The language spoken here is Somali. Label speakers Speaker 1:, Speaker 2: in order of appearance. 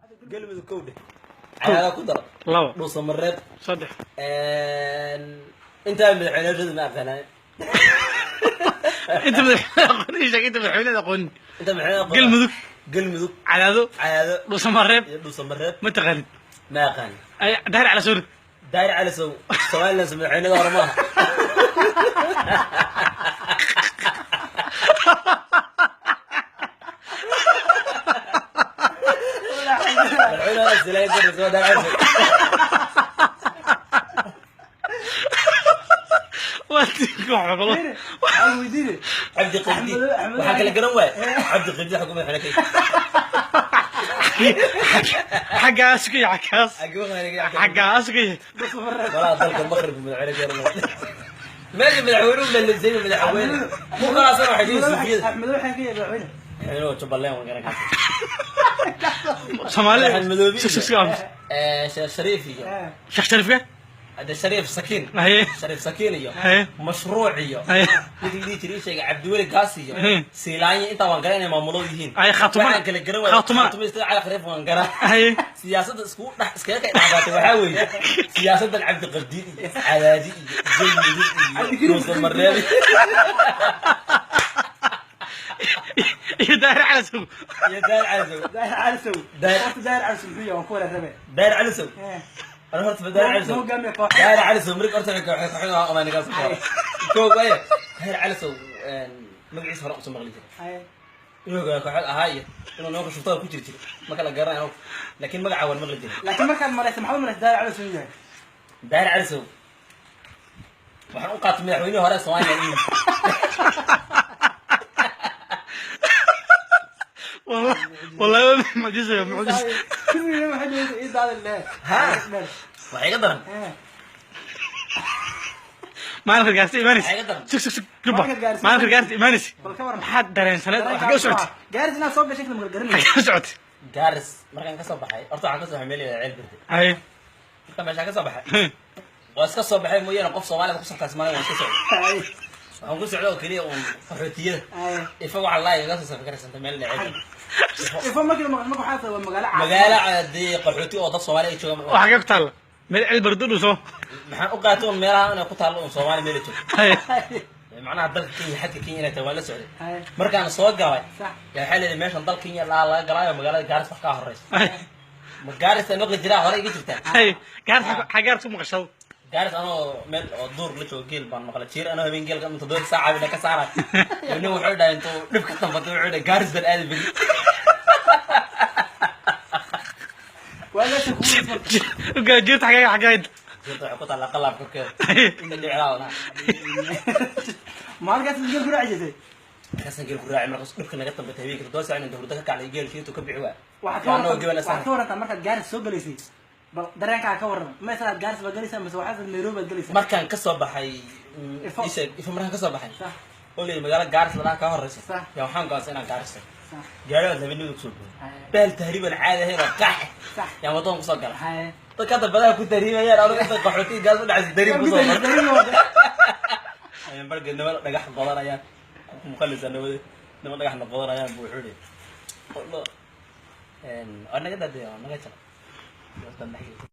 Speaker 1: Galmudug kow dheh, Cadaado ku daro.
Speaker 2: Labo.
Speaker 1: Dhuusamareeb.
Speaker 2: Saddex.
Speaker 1: Intaa madaxweyneyaashooda ma aqaanaan.
Speaker 2: Inta madaxweyne aqoon ii sheeg, inta madaxweyne aqoon.
Speaker 1: Inta madaxweyne aqoon.
Speaker 2: Galmudug.
Speaker 1: Galmudug.
Speaker 2: Cadaado.
Speaker 1: Cadaado.
Speaker 2: Dhuusamareeb.
Speaker 1: Iyo Dhuusamareeb.
Speaker 2: Ma taqaanid?
Speaker 1: Ma aqaan.
Speaker 2: Ay, Daahir Cala Sawir.
Speaker 1: Daahir Cali Sow Somaliland madaxweynada hore maaha. Madaxweynaha Silaay Daahir Cali Sow.
Speaker 2: Waa tiinka wax balo.
Speaker 3: Waxaan weydiine.
Speaker 1: Cabdi Qibdi waxaa kala garan waaya, Cabdi Qibdi xaguu madaxweyne ka
Speaker 2: Xaggaas ku yahay, xaggaas.
Speaker 1: Xaguu madaxweyne ka
Speaker 2: Xaggaas ku yahay.
Speaker 1: Walaa dalka maqribku madaxweyne ka yahay, meesha madaxweynuhu lalisay madaxweyne ku kalaasana waxay dhihi suufiyada.
Speaker 3: Axmed waxaan ka yahay madaxweyne.
Speaker 1: Madaxweynuhu Jubbaland waan garan kartaa.
Speaker 2: Soomaali.
Speaker 1: Axmed Madoobe.
Speaker 2: Sug, sug, sug, aamus.
Speaker 1: Sheekh Shariif iyo
Speaker 2: Sheekh Shariifka.
Speaker 1: Hadda Shariif Sakiin.
Speaker 2: Haye.
Speaker 1: Shariif Sakiin iyo
Speaker 2: Haye.
Speaker 1: mashruuc iyo
Speaker 2: Haye.
Speaker 1: midii dhihi jiray sheegay Cabdiweli Gaas iyo
Speaker 2: Haye.
Speaker 1: Siilaanya, intaa waan garan inay maamuladu yihiin.
Speaker 2: Ay, Khaatuma.
Speaker 1: Waxaan kala garan waaya
Speaker 2: Khaatuma.
Speaker 1: Khaatuma istada Cali Khariif waan garan.
Speaker 2: Haye.
Speaker 1: Siyaasadda iskugu dhex iskaga kay dhexbaatay waxaa weeye siyaasaddan Cabdi Qabdi iyo Cadaadi iyo Galmudug iyo Dhuusamareeb
Speaker 2: iyo Daahir Cala Sow.
Speaker 1: Iyo Daahir Cali Sow.
Speaker 3: Daahir Cali Sow. Horta Daahir Cali Sow muxuu yahay? Waan ku wada rabe.
Speaker 1: Daahir Cali Sow, ana horta Daahir Cali Sow
Speaker 3: Noo hogaamiye koox.
Speaker 1: Daahir Cali Sow marig horta waxay kooxda ama nigaas koo waaye. Daahir Cali Sow magaciisa hore usoo maqli jiray inuu hogaamiye kooxeed ahaa iyo inuu nimanka shuftada ku jiri jiray ma kala garanayo, laakiin magaca waan maqli jiray.
Speaker 3: Laakiin markaad maraysa, maxaad maraysa Daahir Cali Sow yahay?
Speaker 1: Daahir Cali Sow waxaan u qaatay madaxweynihii hore ee Soomaaliya inuu
Speaker 2: والله والله معجزة يا معجزة.
Speaker 3: Kulligiina waxay leeyihiin ii daadin leh.
Speaker 1: Ha. Waxaa iga daran.
Speaker 2: Maalinka gaarsi imaanaysa.
Speaker 1: Waxaa iga daran.
Speaker 2: Sug, sug, sug, gurba.
Speaker 3: Maalinka gaarsi.
Speaker 2: Maalinka gaarsi imaanaysa.
Speaker 3: Bal ka waran.
Speaker 2: Maxaad dareensaneed? Xaggee u socotay?
Speaker 3: Gaaris inaad soo gashay kala magaranaysa.
Speaker 2: Xaggee u socotay?
Speaker 1: Gaaris markaan ka soo baxay, horta waxaan ka soo baxay meel yada Ceel Birde.
Speaker 2: Haye.
Speaker 1: Markaan meeshaan ka soo baxay, waa iska soo baxay mooyaane qof Soomaaliya ku soctaa Soomaaliya waan iska socday. Waxaan ku socday oo keliya uun qaxootiyada. Ifa waxaa laa igaga soo safkaraysanta meel la Ceel Birde.
Speaker 3: Ifo markii la maqlo marka waxaa tahay waa magaalo caasimad.
Speaker 1: Magaalo dee qaxooti oo dad Soomaali ay joogaan.
Speaker 2: Oo xaggee ku taalla? Meel Ceel Bardo dhuso.
Speaker 1: Maxaan u qaatay uun meelaha inay ku taallo uun Soomaali meel ay joogto.
Speaker 2: Haye.
Speaker 1: Macnaha dalka Kenya, xadka Kenya inay tahay waan la socday.
Speaker 3: Haye.
Speaker 1: Markaan soo galay
Speaker 3: Sax.
Speaker 1: yaa waxay leedahay meeshan dal Kenya laa laga galaayo magaalada Gaaris wax kaa horeysa.
Speaker 2: Haye.
Speaker 1: Ma Gaaris ay maqli jiraa hore iga jirtaa.
Speaker 2: Haye, gaarsi xaggee gaarsi ku maqashado?
Speaker 1: Gaaris anoo meel oo duur la joogo geel baan maqlay jiir anoo habeen geelka inta 7 saaca bina ka saaray. Nin wuxuu dhahay intuu dhib ka tambatay wuxuu dhahay Gaaris baan aadi beri.
Speaker 3: Waa meesha kugu marka.
Speaker 2: Ugaa jiirta xaggee xaggee?
Speaker 1: Jiirta waxay ku taallaa qalaab korkeeda.
Speaker 2: Haye.
Speaker 1: Inta dhicilaa wadnaa.
Speaker 3: Maalinkaas geel ku raaci jirtay.
Speaker 1: Markaasaan geel ku raacay markaas dhibka naga tambatay habeenkii 7 saac inaan hurdo ka kacnay geel shiintu ka bixi waay.
Speaker 3: Waxaad ka
Speaker 1: Waa anoo
Speaker 3: warantaa
Speaker 1: geel
Speaker 3: waxaad ka warantaa markaad Gaaris soo galaysay. Bal dareenkaa ka waran. Ma isaad Gaaris baad galaysaa mise waxaad Nairobi baad galaysaa?
Speaker 1: Markaan ka soo baxay
Speaker 3: Ifo.
Speaker 1: ii sheeg Ifo markaan ka soo baxay
Speaker 3: Sax.
Speaker 1: oo leeyahay magaalo Gaaris la dhaha kaa horeysa.
Speaker 3: Sax.
Speaker 1: Yaa waxaan go'aansan inaan Gaaris tago.
Speaker 3: Sax.
Speaker 1: Gaari baad habeenimada kusoo booday.
Speaker 3: Haye.
Speaker 1: Bahal tahriiban caadi ahayn oo qax.
Speaker 3: Sax.
Speaker 1: Yaa waddoon kusoo gala.
Speaker 3: Haye.
Speaker 1: Dadka hadda badaha ku tahriibayaan anigu inta qaxootiga gaas u dhacaysa tahriib kusoo mara. Ayaan barga niman dhagax qodanayaan muqallisa nabade niman dhagaxna qodanayaan buu wuxuu yidhi waa naga daadaya, waa naga jara.